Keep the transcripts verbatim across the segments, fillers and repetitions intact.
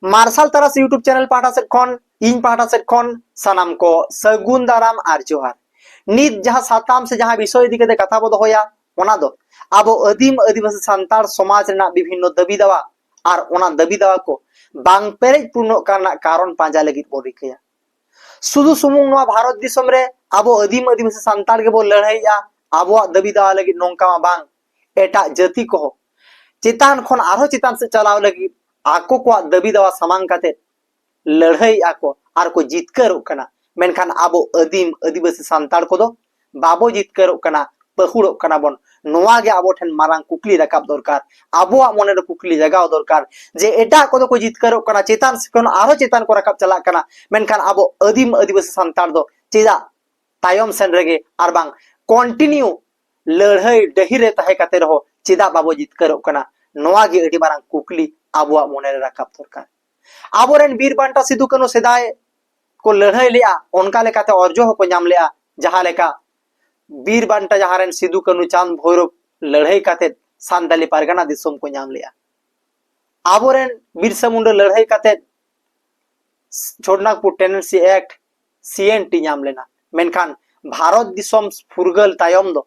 ᱢᱟᱨᱥᱟᱞ ᱛᱟᱨᱟᱥ YouTube channel ᱯᱟᱦᱴᱟ ᱥᱮᱫ ᱠᱷᱚᱱ, ᱤᱧ ᱯᱟᱦᱴᱟ ᱥᱮᱫ ᱠᱷᱚᱱ ᱥᱟᱱᱟᱢ ᱠᱚ ᱥᱟᱹᱜᱩᱱ ᱫᱟᱨᱟᱢ ᱟᱨ ᱡᱚᱦᱟᱨ᱾ ᱱᱤᱛ ᱡᱟᱦᱟᱸ ᱥᱟᱛᱟᱢ ᱥᱮ ᱡᱟᱦᱟᱸ ᱵᱤᱥᱚᱭ ᱤᱫᱤ ᱠᱟᱛᱮ ᱠᱟᱛᱷᱟ ᱵᱚ ᱫᱚᱦᱚᱭᱟ, ᱚᱱᱟ ᱫᱚ ᱟᱵᱚ ᱟᱹᱫᱤᱢ ᱟᱹᱫᱤᱵᱟᱹᱥᱤ ᱥᱟᱱᱛᱟᱲ ᱥᱚᱢᱟᱡᱽ ᱨᱮᱱᱟᱜ ᱵᱤᱵᱷᱤᱱᱱᱚ ᱫᱟᱹᱵᱤ ᱫᱟᱣᱟ ᱟᱨ ᱚᱱᱟ ᱫᱟᱹᱵᱤ ᱫᱟᱣᱟ ᱠᱚ ᱵᱟᱝ ᱯᱮᱨᱮᱡ ᱯᱩᱨᱱᱚᱜ ᱠᱟᱱ ᱨᱮᱱᱟᱜ ᱠᱟᱨᱚᱱ ᱯᱟᱸᱡᱟ ᱞᱟᱹᱜᱤᱫ ᱵᱚ ᱨᱤᱠᱟᱹᱭᱟ᱾ ᱥᱩᱫᱷᱩ ᱥᱩᱢᱩᱝ ᱱᱚᱣᱟ ᱵᱷᱟᱨᱚᱛ ᱫᱤᱥᱚᱢ ᱨᱮ ᱟᱵᱚ ᱟᱹᱫᱤᱢ ᱟᱹᱫᱤᱵᱟᱹᱥᱤ ᱥᱟᱱᱛᱟᱲ ᱜᱮᱵᱚ ᱞᱟᱹᱲᱦᱟᱹᱭᱮᱜᱼᱟ ᱟᱵᱚᱣᱟᱜ ᱫᱟᱹᱵᱤ ᱫᱟᱣᱟ ᱞᱟᱹᱜᱤᱫ, ᱱᱚᱝᱠᱟ ᱢᱟ ᱵᱟᱝ᱾ ᱮᱴᱟᱜ ᱡᱟᱹᱛᱤ ᱠᱚᱦᱚᱸ ᱪᱮᱛᱟᱱ ᱠᱷᱚᱱ ᱟᱨᱦᱚᱸ ᱪᱮᱛᱟᱱ ᱥᱮᱫ ᱪᱟᱞᱟᱣ ᱞᱟᱹᱜᱤᱫ ᱟᱠᱚ ᱠᱚᱣᱟᱜ ᱫᱟᱹᱵᱤ ᱫᱟᱣᱟ ᱥᱟᱢᱟᱝ ᱠᱟᱛᱮ ᱞᱟᱹᱲᱦᱟᱹᱭᱮᱜᱼᱟ ᱠᱚ ᱟᱨ ᱠᱚ ᱡᱤᱛᱠᱟᱹᱨᱚᱜ ᱠᱟᱱᱟ, ᱢᱮᱱᱠᱷᱟᱱ ᱟᱵᱚ ᱟᱹᱫᱤᱢ ᱟᱹᱫᱤᱵᱟᱹᱥᱤ ᱥᱟᱱᱛᱟᱲ ᱠᱚᱫᱚ ᱵᱟᱵᱚ ᱡᱤᱛᱠᱟᱹᱨᱚᱜ ᱠᱟᱱᱟ, ᱯᱟᱹᱦᱩᱲᱚᱜ ᱠᱟᱱᱟ ᱵᱚᱱ᱾ ᱱᱚᱣᱟ ᱜᱮ ᱟᱵᱚ ᱴᱷᱮᱱ ᱢᱟᱨᱟᱝ ᱠᱩᱠᱞᱤ ᱨᱟᱠᱟᱵ ᱫᱚᱨᱠᱟᱨ, ᱟᱵᱚᱣᱟᱜ ᱢᱚᱱᱮᱨᱮ ᱠᱩᱠᱞᱤ ᱡᱟᱜᱟᱣ ᱫᱚᱨᱠᱟᱨ ᱡᱮ ᱮᱴᱟᱜ ᱠᱚᱫᱚ ᱠᱚ ᱡᱤᱛᱠᱟᱹᱨᱚᱜ ᱠᱟᱱᱟ, ᱪᱮᱛᱟᱱ ᱥᱮᱫ ᱠᱷᱚᱱ ᱟᱨᱦᱚᱸ ᱪᱮᱛᱟᱱ ᱠᱚ ᱨᱟᱠᱟᱵ ᱪᱟᱞᱟᱜ ᱠᱟᱱᱟ, ᱢᱮᱱᱠᱷᱟᱱ ᱟᱵᱚ ᱟᱹᱫᱤᱢ ᱟᱹᱫᱤᱵᱟᱹᱥᱤ ᱥᱟᱱᱛᱟᱲ ᱫᱚ ᱪᱮᱫᱟᱜ ᱛᱟᱭᱚᱢ ᱥᱮᱱ ᱨᱮᱜᱮ ᱟᱨ ᱵᱟᱝ continue ᱞᱟᱹᱲᱦᱟᱹᱭ ᱰᱟᱹᱦᱤ ᱨᱮ ᱛᱟᱦᱮᱸ ᱠᱟᱛᱮ ᱨᱮᱦᱚᱸ ᱪᱮᱫᱟᱜ ᱵᱟᱵᱚ ᱡᱤᱛᱠᱟᱹᱨᱚᱜ ᱠᱟᱱᱟ? ᱱᱚᱣᱟ ᱜᱮ ᱟᱹᱰᱤ ᱢᱟᱨᱟᱝ ᱠᱩᱠᱞᱤ ᱟᱵᱚᱣᱟᱜ ᱢᱚᱱᱮᱨᱮ ᱨᱟᱠᱟᱵ ᱫᱚᱨᱠᱟᱨ᱾ ᱟᱵᱚᱨᱮᱱ ᱵᱤᱨ ᱵᱟᱱᱴᱟ ᱥᱤᱫᱩ ᱠᱟᱹᱱᱩ ᱥᱮᱫᱟᱭ ᱠᱚ ᱞᱟᱹᱲᱦᱟᱹᱭ ᱞᱮᱜᱼᱟ, ᱚᱱᱠᱟ ᱞᱮᱠᱟᱛᱮ ᱚᱨᱡᱚ ᱦᱚᱸᱠᱚ ᱧᱟᱢ ᱞᱮᱜᱼᱟ᱾ ᱡᱟᱦᱟᱸ ᱞᱮᱠᱟ ᱵᱤᱨ ᱵᱟᱱᱴᱟ ᱡᱟᱦᱟᱸ ᱨᱮᱱ ᱥᱤᱫᱩ ᱠᱟᱹᱱᱩ ᱪᱟᱸᱫ ᱵᱷᱳᱭᱨᱳᱵ ᱞᱟᱹᱲᱦᱟᱹᱭ ᱠᱟᱛᱮ ᱥᱟᱱᱛᱟᱞᱤ ᱯᱟᱨᱜᱟᱱᱟ ᱫᱤᱥᱚᱢ ᱠᱚ ᱧᱟᱢ ᱞᱮᱜᱼᱟ᱾ ᱟᱵᱚᱨᱮᱱ ᱵᱤᱨᱥᱟ ᱢᱩᱱᱰᱟ ᱞᱟᱹᱲᱦᱟᱹᱭ ᱠᱟᱛᱮ Chotanagpur Tenancy Act, C N T ᱧᱟᱢ ᱞᱮᱱᱟ᱾ ᱢᱮᱱᱠᱷᱟᱱ ᱵᱷᱟᱨᱚᱛ ᱫᱤᱥᱚᱢ ᱯᱷᱩᱨᱜᱟᱹᱞ ᱛᱟᱭᱚᱢ ᱫᱚ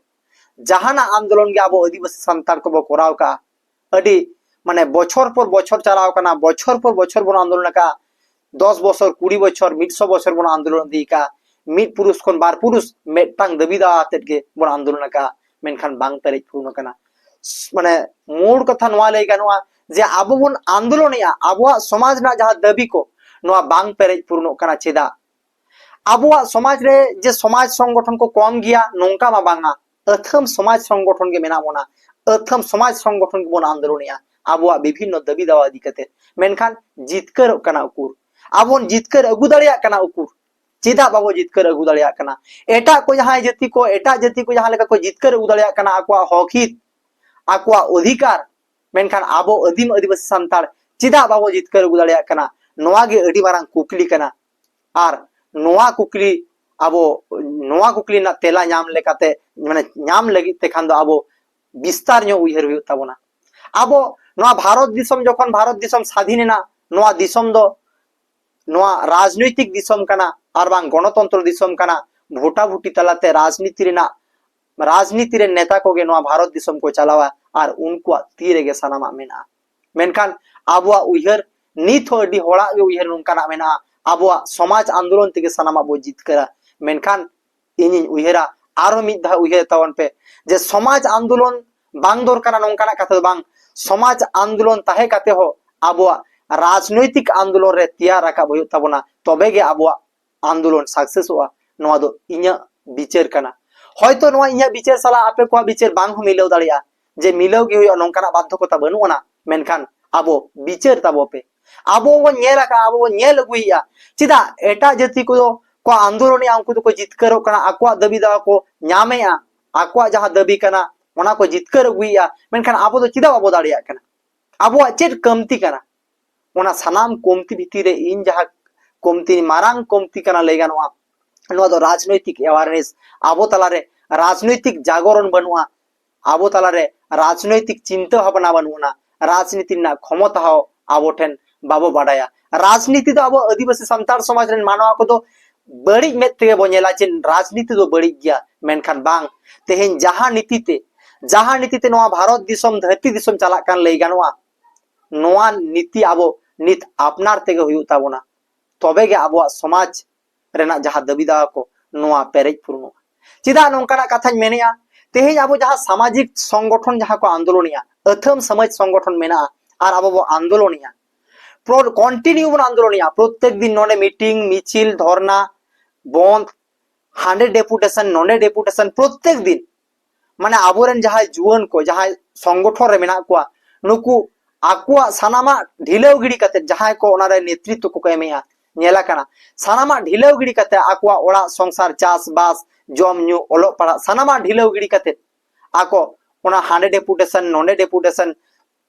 ᱡᱟᱦᱟᱱᱟᱜ ᱟᱱᱫᱳᱞᱚᱱ ᱜᱮ ᱟᱵᱚ ᱟᱹᱫᱤᱵᱟᱹᱥᱤ ᱥᱟᱱᱛᱟᱲ ᱠᱚᱵᱚ ᱠᱚᱨᱟᱣ ᱠᱟᱜᱼᱟ, ᱟᱹᱰᱤ ᱢᱟᱱᱮ ᱵᱚᱪᱷᱚᱨ ᱯᱚᱨ ᱵᱚᱪᱷᱚᱨ ᱪᱟᱞᱟᱣ ᱠᱟᱱᱟ, ᱵᱚᱪᱷᱚᱨ ᱯᱚᱨ ᱵᱚᱪᱷᱚᱨ ᱵᱚᱱ ᱟᱱᱫᱳᱞᱚᱱ ᱟᱠᱟᱜᱼᱟ, ᱫᱚᱥ ᱵᱚᱪᱷᱚᱨ, ᱠᱩᱲᱤ ᱵᱚᱪᱷᱚᱨ, ᱢᱤᱫ ᱥᱚ ᱵᱚᱪᱷᱚᱨ ᱵᱚᱱ ᱟᱱᱫᱳᱞᱚᱱ ᱤᱫᱤ ᱠᱟᱜᱼᱟ᱾ ᱢᱤᱫ ᱯᱩᱨᱩᱥ ᱠᱷᱚᱱ ᱵᱟᱨ ᱯᱩᱨᱩᱥ ᱢᱤᱫᱴᱟᱝ ᱫᱟᱹᱵᱤ ᱫᱟᱣᱟ ᱟᱛᱮᱫ ᱜᱮ ᱵᱚᱱ ᱟᱱᱫᱳᱞᱚᱱ ᱟᱠᱟᱜᱼᱟ, ᱢᱮᱱᱠᱷᱟᱱ ᱵᱟᱝ ᱯᱮᱨᱮᱡ ᱯᱩᱨᱚᱱ ᱟᱠᱟᱱᱟ᱾ ᱢᱟᱱᱮ ᱢᱩᱲ ᱠᱟᱛᱷᱟ ᱱᱚᱣᱟ ᱞᱟᱹᱭ ᱜᱟᱱᱚᱜᱼᱟ ᱡᱮ ᱟᱵᱚ ᱵᱚᱱ ᱟᱱᱫᱳᱞᱚᱱᱮᱜᱼᱟ, ᱟᱵᱚᱣᱟᱜ ᱥᱚᱢᱟᱡᱽ ᱨᱮᱱᱟᱜ ᱡᱟᱦᱟᱸ ᱫᱟᱹᱵᱤ ᱠᱚ, ᱱᱚᱣᱟ ᱵᱟᱝ ᱯᱮᱨᱮᱡ ᱯᱩᱨᱚᱱᱚᱜ ᱠᱟᱱᱟ᱾ ᱪᱮᱫᱟᱜ? ᱟᱵᱚᱣᱟᱜ ᱥᱚᱢᱟᱡᱽ ᱨᱮ ᱡᱮ ᱥᱚᱢᱟᱡᱽ ᱥᱚᱝᱜᱚᱴᱷᱚᱱ ᱠᱚ ᱠᱚᱢ ᱜᱮᱭᱟ, ᱱᱚᱝᱠᱟ ᱢᱟ ᱵᱟᱝᱟ᱾ ᱟᱹᱛᱷᱟᱹᱢ ᱥᱚᱢᱟᱡᱽ ᱥᱚᱝᱜᱚᱴᱷᱚᱱ ᱜᱮ ᱢᱮᱱᱟᱜ ᱵᱚᱱᱟ, ᱟᱹᱛᱷᱟᱹᱢ ᱥᱚᱢᱟᱡᱽ ᱥᱚᱝᱜᱚᱴᱷᱚᱱ ᱜᱮᱵᱚᱱ ᱟᱱᱫᱳᱞᱚᱱᱮᱜᱼᱟ ᱟᱵᱚᱣᱟᱜ ᱵᱤᱵᱷᱤᱱᱱᱚ ᱫᱟᱹᱵᱤ ᱫᱟᱣᱟ ᱤᱫᱤ ᱠᱟᱛᱮ, ᱢᱮᱱᱠᱷᱟᱱ ᱡᱤᱛᱠᱟᱹᱨᱚᱜ ᱠᱟᱱᱟ ᱩᱠᱩᱨ? ᱟᱵᱚ ᱵᱚᱱ ᱡᱤᱛᱠᱟᱹᱨ ᱟᱹᱜᱩ ᱫᱟᱲᱮᱭᱟᱜ ᱠᱟᱱᱟ ᱩᱠᱩᱨ? ᱪᱮᱫᱟᱜ ᱵᱟᱵᱚ ᱡᱤᱛᱠᱟᱹᱨ ᱟᱹᱜᱩ ᱫᱟᱲᱮᱭᱟᱜ ᱠᱟᱱᱟ? ᱮᱴᱟᱜ ᱠᱚ ᱡᱟᱦᱟᱸᱭ ᱡᱟᱹᱛᱤ ᱠᱚ, ᱮᱴᱟᱜ ᱡᱟᱹᱛᱤ ᱠᱚ ᱡᱟᱦᱟᱸ ᱞᱮᱠᱟ ᱠᱚ ᱡᱤᱛᱠᱟᱹᱨ ᱟᱹᱜᱩ ᱫᱟᱲᱮᱭᱟᱜ ᱠᱟᱱᱟ ᱟᱠᱚᱣᱟᱜ ᱦᱚᱠ ᱦᱤᱛ, ᱟᱠᱚᱣᱟᱜ ᱚᱫᱷᱤᱠᱟᱨ, ᱢᱮᱱᱠᱷᱟᱱ ᱟᱵᱚ ᱟᱹᱫᱤᱢ ᱟᱹᱫᱤᱵᱟᱹᱥᱤ ᱥᱟᱱᱛᱟᱲ ᱪᱮᱫᱟᱜ ᱵᱟᱵᱚ ᱡᱤᱛᱠᱟᱹᱨ ᱟᱹᱜᱩ ᱫᱟᱲᱮᱭᱟᱜ ᱠᱟᱱᱟ? ᱱᱚᱣᱟ ᱜᱮ ᱟᱹᱰᱤ ᱢᱟᱨᱟᱝ ᱠᱩᱠᱞᱤ ᱠᱟᱱᱟ᱾ ᱟᱨ ᱱᱚᱣᱟ ᱠᱩᱠᱞᱤ ᱟᱵᱚ, ᱱᱚᱣᱟ ᱠᱩᱠᱞᱤ ᱨᱮᱱᱟᱜ ᱛᱮᱞᱟ ᱧᱟᱢ ᱞᱮᱠᱟᱛᱮ, ᱢᱟᱱᱮ ᱧᱟᱢ ᱞᱟᱹᱜᱤᱫ ᱛᱮ ᱠᱷᱟᱱ ᱫᱚ ᱟᱵᱚ ᱵᱤᱥᱛᱟᱨ ᱧᱚᱜ ᱩᱭᱦᱟᱹᱨ ᱦᱩᱭᱩᱜ ᱛᱟᱵᱚᱱᱟ᱾ ᱟᱵᱚ ᱱᱚᱣᱟ ᱵᱷᱟᱨᱚᱛ ᱫᱤᱥᱚᱢ, ᱡᱚᱠᱷᱚᱱ ᱵᱷᱟᱨᱚᱛ ᱫᱤᱥᱚᱢ ᱥᱟᱫᱷᱤᱱ ᱮᱱᱟ, ᱱᱚᱣᱟ ᱫᱤᱥᱚᱢ ᱫᱚ ᱱᱚᱣᱟ ᱨᱟᱡᱽᱱᱳᱭᱛᱤᱠ ᱫᱤᱥᱚᱢ ᱠᱟᱱᱟ ᱟᱨ ᱵᱟᱝ ᱜᱚᱱᱚᱛᱚᱱᱛᱨᱚ ᱫᱤᱥᱚᱢ ᱠᱟᱱᱟ᱾ ᱵᱷᱳᱴᱟᱵᱷᱩᱴᱤ ᱛᱟᱞᱟᱛᱮ ᱨᱟᱡᱽᱱᱤᱛᱤ ᱨᱮᱱᱟᱜ, ᱨᱟᱡᱽᱱᱤᱛᱤ ᱨᱮᱱ ᱱᱮᱛᱟ ᱠᱚᱜᱮ ᱱᱚᱣᱟ ᱵᱷᱟᱨᱚᱛ ᱫᱤᱥᱚᱢ ᱠᱚ ᱪᱟᱞᱟᱣᱟ ᱟᱨ ᱩᱱᱠᱩᱣᱟᱜ ᱛᱤ ᱨᱮᱜᱮ ᱥᱟᱱᱟᱢᱟᱜ ᱢᱮᱱᱟᱜᱼᱟ᱾ ᱢᱮᱱᱠᱷᱟᱱ ᱟᱵᱚᱣᱟᱜ ᱩᱭᱦᱟᱹᱨ, ᱱᱤᱛ ᱦᱚᱸ ᱟᱹᱰᱤ ᱦᱚᱲᱟᱜ ᱜᱮ ᱩᱭᱦᱟᱹᱨ ᱱᱚᱝᱠᱟᱱᱟᱜ ᱢᱮᱱᱟᱜᱼᱟ, ᱟᱵᱚᱣᱟᱜ ᱥᱚᱢᱟᱡᱽ ᱟᱱᱫᱳᱞᱚᱱ ᱛᱮᱜᱮ ᱥᱟᱱᱟᱢᱟᱜ ᱵᱚ ᱡᱤᱛᱠᱟᱹᱨᱟ᱾ ᱢᱮᱱᱠᱷᱟᱱ ᱤᱧᱤᱧ ᱩᱭᱦᱟᱹᱨᱟ, ᱟᱨᱦᱚᱸ ᱢᱤᱫ ᱫᱷᱟᱣ ᱩᱭᱦᱟᱹᱨ ᱛᱟᱵᱚᱱ ᱯᱮ, ᱡᱮ ᱥᱚᱢᱟᱡᱽ ᱟᱱᱫᱳᱞᱚᱱ ᱵᱟᱝ ᱫᱚᱨᱠᱟᱨᱟ ᱱᱚᱝᱠᱟᱱᱟᱜ ᱠᱟᱛᱷᱟ ᱫᱚ ᱵᱟᱝ᱾ ᱥᱚᱢᱟᱡᱽ ᱟᱱᱫᱳᱞᱚᱱ ᱛᱟᱦᱮᱸ ᱠᱟᱛᱮ ᱦᱚᱸ ᱟᱵᱚᱣᱟᱜ ᱨᱟᱡᱽᱱᱳᱭᱛᱤᱠ ᱟᱱᱫᱳᱞᱚᱱ ᱨᱮ ᱛᱮᱭᱟᱨ ᱨᱟᱠᱟᱵ ᱦᱩᱭᱩᱜ ᱛᱟᱵᱚᱱᱟ, ᱛᱚᱵᱮ ᱜᱮ ᱟᱵᱚᱣᱟᱜ ᱟᱱᱫᱳᱞᱚᱱ ᱥᱟᱠᱥᱮᱥᱚᱜᱼᱟ᱾ ᱱᱚᱣᱟ ᱫᱚ ᱤᱧᱟᱹᱜ ᱵᱤᱪᱟᱹᱨ ᱠᱟᱱᱟ᱾ ᱦᱚᱭᱛᱚ ᱱᱚᱣᱟ ᱤᱧᱟᱹᱜ ᱵᱤᱪᱟᱹᱨ ᱥᱟᱞᱟᱜ ᱟᱯᱮ ᱠᱚᱣᱟᱜ ᱵᱤᱪᱟᱹᱨ ᱵᱟᱝ ᱦᱚᱸ ᱢᱤᱞᱟᱹᱣ ᱫᱟᱲᱮᱭᱟᱜᱼᱟ, ᱡᱮ ᱢᱤᱞᱟᱹᱣ ᱜᱮ ᱦᱩᱭᱩᱜᱼᱟ, ᱱᱚᱝᱠᱟᱱᱟᱜ ᱵᱟᱫᱽᱫᱷᱚᱠᱚᱛᱟ ᱵᱟᱹᱱᱩᱜ ᱟᱱᱟ᱾ ᱢᱮᱱᱠᱷᱟᱱ ᱟᱵᱚ ᱵᱤᱪᱟᱹᱨ ᱛᱟᱵᱚ ᱯᱮ᱾ ᱟᱵᱚ ᱵᱚᱱ ᱧᱮᱞ ᱟᱠᱟᱫᱼᱟ, ᱟᱵᱚ ᱵᱚᱱ ᱧᱮᱞ ᱟᱹᱜᱩᱭᱮᱫᱼᱟ, ᱪᱮᱫᱟᱜ ᱮᱴᱟᱜ ᱡᱟᱹᱛᱤ ᱠᱚᱫᱚ ᱠᱚ ᱟᱱᱫᱳᱞᱚᱱᱮᱫᱼᱟ, ᱩᱱᱠᱩ ᱫᱚᱠᱚ ᱡᱤᱛᱠᱟᱹᱨᱚᱜ ᱠᱟᱱᱟ, ᱟᱠᱚᱣᱟᱜ ᱫᱟᱹᱵᱤ ᱫᱟᱣᱟ ᱠᱚ ᱧᱟᱢᱮᱫᱼᱟ, ᱟᱠᱚᱣᱟᱜ ᱡᱟᱦᱟᱸ ᱫᱟᱹᱵᱤ ᱠᱟᱱᱟ ᱚᱱᱟ ᱠᱚ ᱡᱤᱛᱠᱟᱹᱨ ᱟᱹᱜᱩᱭᱮᱫᱼᱟ, ᱢᱮᱱᱠᱷᱟᱱ ᱟᱵᱚ ᱫᱚ ᱪᱮᱫᱟᱜ ᱵᱟᱵᱚ ᱫᱟᱲᱮᱭᱟᱜ ᱠᱟᱱᱟ? ᱟᱵᱚᱣᱟᱜ ᱪᱮᱫ ᱠᱟᱹᱢᱛᱤ ᱠᱟᱱᱟ? ᱚᱱᱟ ᱥᱟᱱᱟᱢ ᱠᱚᱢᱛᱤ ᱵᱷᱤᱛᱤᱨ ᱨᱮ ᱤᱧ ᱡᱟᱦᱟᱸ ᱠᱚᱢᱛᱤ, ᱢᱟᱨᱟᱝ ᱠᱚᱢᱛᱤ ᱠᱟᱱᱟ ᱞᱟᱹᱭ ᱜᱟᱱᱚᱜᱼᱟ, ᱱᱚᱣᱟ ᱫᱚ ᱨᱟᱡᱽᱱᱳᱭᱛᱤᱠ awareness᱾ ᱟᱵᱚ ᱛᱟᱞᱟᱨᱮ ᱨᱟᱡᱽᱱᱳᱭᱛᱤᱠ ᱡᱟᱜᱚᱨᱚᱱ ᱵᱟᱹᱱᱩᱜᱼᱟ, ᱟᱵᱚ ᱛᱟᱞᱟᱨᱮ ᱨᱟᱡᱽᱱᱳᱭᱛᱤᱠ ᱪᱤᱱᱛᱟᱹ ᱵᱷᱟᱵᱱᱟ ᱵᱟᱹᱱᱩᱜ ᱟᱱᱟ, ᱨᱟᱡᱽᱱᱤᱛᱤ ᱨᱮᱱᱟᱜ ᱠᱷᱚᱢᱚᱛᱟ ᱦᱚᱸ ᱟᱵᱚ ᱴᱷᱮᱱ ᱵᱟᱵᱚ ᱵᱟᱰᱟᱭᱟ᱾ ᱨᱟᱡᱽᱱᱤᱛᱤ ᱫᱚ ᱟᱵᱚ ᱟᱹᱫᱤᱵᱟᱹᱥᱤ ᱥᱟᱱᱛᱟᱲ ᱥᱚᱢᱟᱡᱽ ᱨᱮᱱ ᱢᱟᱱᱣᱟ ᱠᱚᱫᱚ ᱵᱟᱹᱲᱤᱡ ᱢᱮᱫ ᱛᱮᱜᱮ ᱵᱚ ᱧᱮᱞᱟ ᱡᱮ ᱨᱟᱡᱽᱱᱤᱛᱤ ᱫᱚ ᱵᱟᱹᱲᱤᱡ ᱜᱮᱭᱟ, ᱢᱮᱱᱠᱷᱟᱱ ᱵᱟᱝ, ᱛᱮᱦᱮᱧ ᱡᱟᱦᱟᱸ ᱱᱤᱛᱤ ᱛᱮ, ᱡᱟᱦᱟᱸ ᱱᱤᱛᱤ ᱛᱮ ᱱᱚᱣᱟ ᱵᱷᱟᱨᱚᱛ ᱫᱤᱥᱚᱢ ᱫᱷᱟᱹᱨᱛᱤ ᱫᱤᱥᱚᱢ ᱪᱟᱞᱟᱜ ᱠᱟᱱ ᱞᱟᱹᱭ ᱜᱟᱱᱚᱜᱼᱟ, ᱱᱚᱣᱟ ᱱᱤᱛᱤ ᱟᱵᱚ ᱱᱤᱛ ᱟᱯᱱᱟᱨ ᱛᱮᱜᱮ ᱦᱩᱭᱩᱜ ᱛᱟᱵᱚᱱᱟ, ᱛᱚᱵᱮ ᱜᱮ ᱟᱵᱚᱣᱟᱜ ᱥᱚᱢᱟᱡᱽ ᱨᱮᱱᱟᱜ ᱡᱟᱦᱟᱸ ᱫᱟᱹᱵᱤ ᱫᱟᱣᱟ ᱠᱚ, ᱱᱚᱣᱟ ᱯᱮᱨᱮᱡ ᱯᱩᱨᱩᱱᱚᱜᱼᱟ᱾ ᱪᱮᱫᱟᱜ ᱱᱚᱝᱠᱟᱱᱟᱜ ᱠᱟᱛᱷᱟᱧ ᱢᱮᱱᱮᱜᱼᱟ? ᱛᱮᱦᱮᱧ ᱟᱵᱚ ᱡᱟᱦᱟᱸ ᱥᱟᱢᱟᱡᱤᱠ ᱥᱚᱝᱜᱚᱴᱷᱚᱱ ᱡᱟᱦᱟᱸ ᱠᱚ ᱟᱱᱫᱳᱞᱚᱱᱮᱜᱼᱟ, ᱟᱹᱛᱷᱟᱹᱢ ᱥᱚᱢᱟᱡᱽ ᱥᱚᱝᱜᱚᱴᱷᱚᱱ ᱢᱮᱱᱟᱜᱼᱟ, ᱟᱨ ᱟᱵᱚ ᱵᱚ ᱟᱱᱫᱳᱞᱚᱱᱮᱜᱼᱟ, ᱯᱨᱚ-, continue ᱵᱚᱱ ᱟᱱᱫᱳᱞᱚᱱᱮᱜᱼᱟ, ᱯᱨᱚᱛᱮᱠ ᱫᱤᱱ ᱱᱚᱰᱮ meeting, ᱢᱤᱪᱷᱤᱞ, ᱫᱷᱚᱨᱱᱟ, ᱵᱚᱱᱫ, ᱦᱟᱸᱰᱮ deputation, ᱱᱚᱰᱮ deputation, ᱯᱨᱚᱛᱮᱠ ᱫᱤᱱ᱾ ᱢᱟᱱᱮ ᱟᱵᱚᱨᱮᱱ ᱡᱟᱦᱟᱸᱭ ᱡᱩᱣᱟᱹᱱ ᱠᱚ ᱡᱟᱦᱟᱸᱭ ᱥᱚᱝᱜᱚᱴᱷᱚᱱ ᱨᱮ ᱢᱮᱱᱟᱜ ᱠᱚᱣᱟ, ᱱᱩᱠᱩ ᱟᱠᱚᱣᱟᱜ ᱥᱟᱱᱟᱢᱟᱜ ᱰᱷᱤᱞᱟᱹᱣ ᱜᱤᱰᱤ ᱠᱟᱛᱮ, ᱡᱟᱦᱟᱸᱭ ᱠᱚ ᱚᱱᱟᱨᱮ ᱱᱮᱛᱨᱤᱛᱵ ᱠᱚᱠᱚ ᱮᱢᱮᱜᱼᱟ, ᱧᱮᱞ ᱟᱠᱟᱱᱟ, ᱥᱟᱱᱟᱢᱟᱜ ᱰᱷᱤᱞᱟᱹᱣ ᱜᱤᱰᱤ ᱠᱟᱛᱮ ᱟᱠᱚᱣᱟᱜ ᱚᱲᱟᱜ ᱥᱚᱝᱥᱟᱨ, ᱪᱟᱥ ᱵᱟᱥ, ᱡᱚᱢ ᱧᱩ, ᱚᱞᱚᱜ ᱯᱟᱲᱦᱟᱜ, ᱥᱟᱱᱟᱢᱟᱜ ᱰᱷᱤᱞᱟᱹᱣ ᱜᱤᱰᱤ ᱠᱟᱛᱮ ᱟᱠᱚ ᱚᱱᱟ ᱦᱟᱸᱰᱮ deputation, ᱱᱚᱰᱮ deputation,